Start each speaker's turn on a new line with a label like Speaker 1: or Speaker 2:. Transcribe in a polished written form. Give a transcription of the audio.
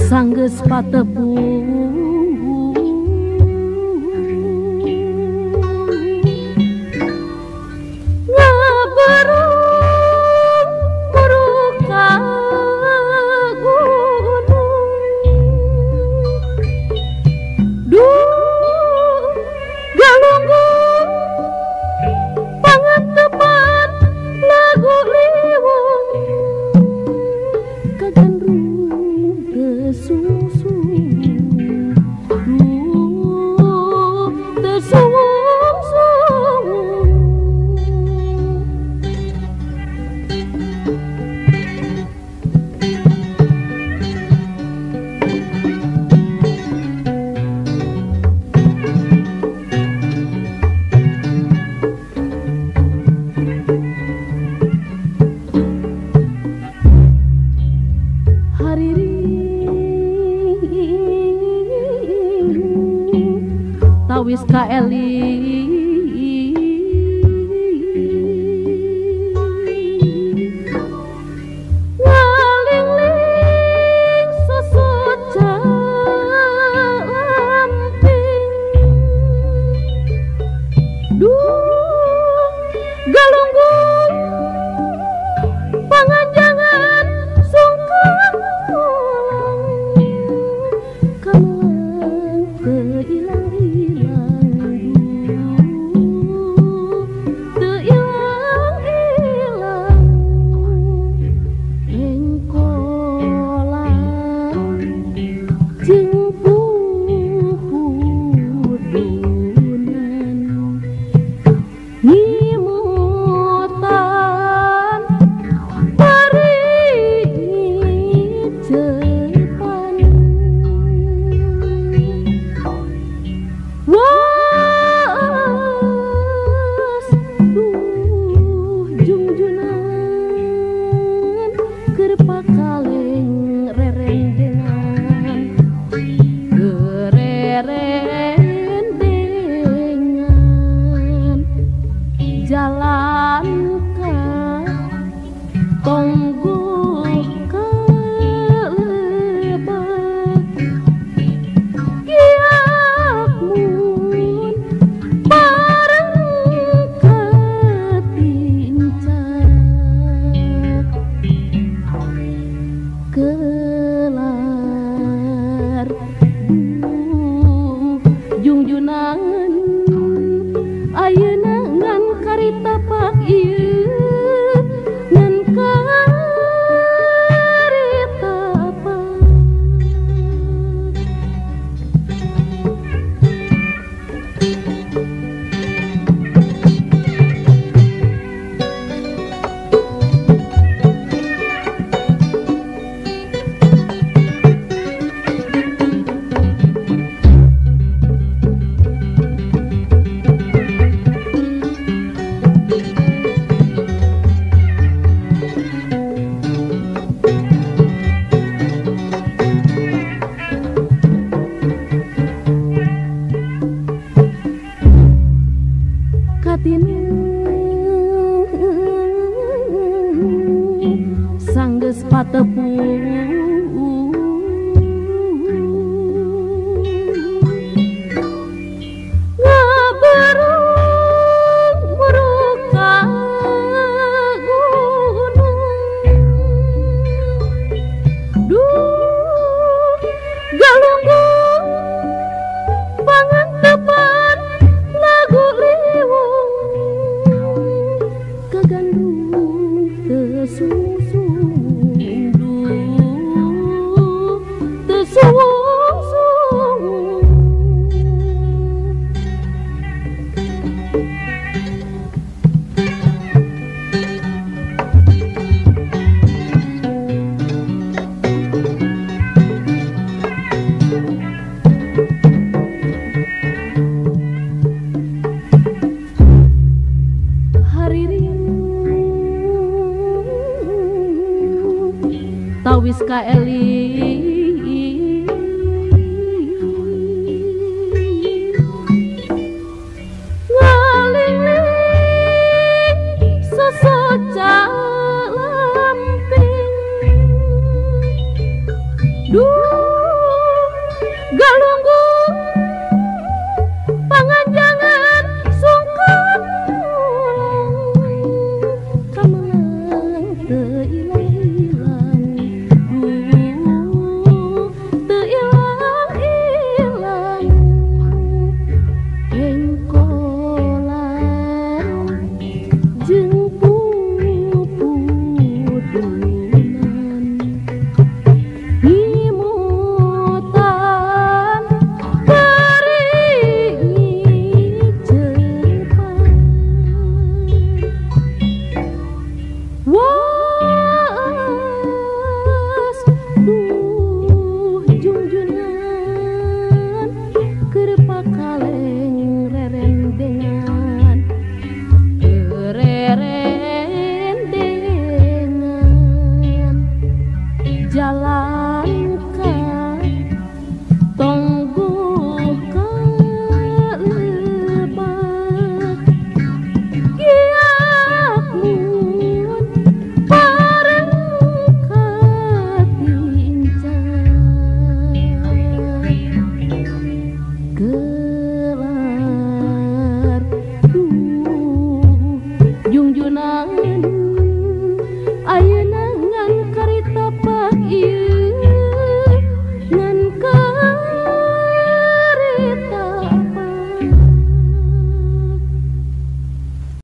Speaker 1: Sanggeus patepung ngaberung muruk ka gunung duh galunggung pangantepan lagu liwung kagandrung teu sungsung duh teu sungsung. Tawis kaeling ngaling-ling sosoca lamping duh galunggung panganjangan sungkem ulang kamelang teu ilang-ilang teu ilang-ilang engkolan jeung pupudunan ngimutan bari ngiceupan was duh jungjunan keur pakaleng rerendengan keur rerendengan jalan ka tonggo kalebak giat mun bareng ketincak kelar duh jungjunan ayeuna ngan karitapak ieu ngan karitapak. Katinu sanggeus patepung ngaberung muruk ka gunung duh galunggung pangantepan lagu liwung kagandrung teu sungsung duh teu sungsung. Hariring tawis kaeling ngaling-ling sosoca lamping duh. Galung.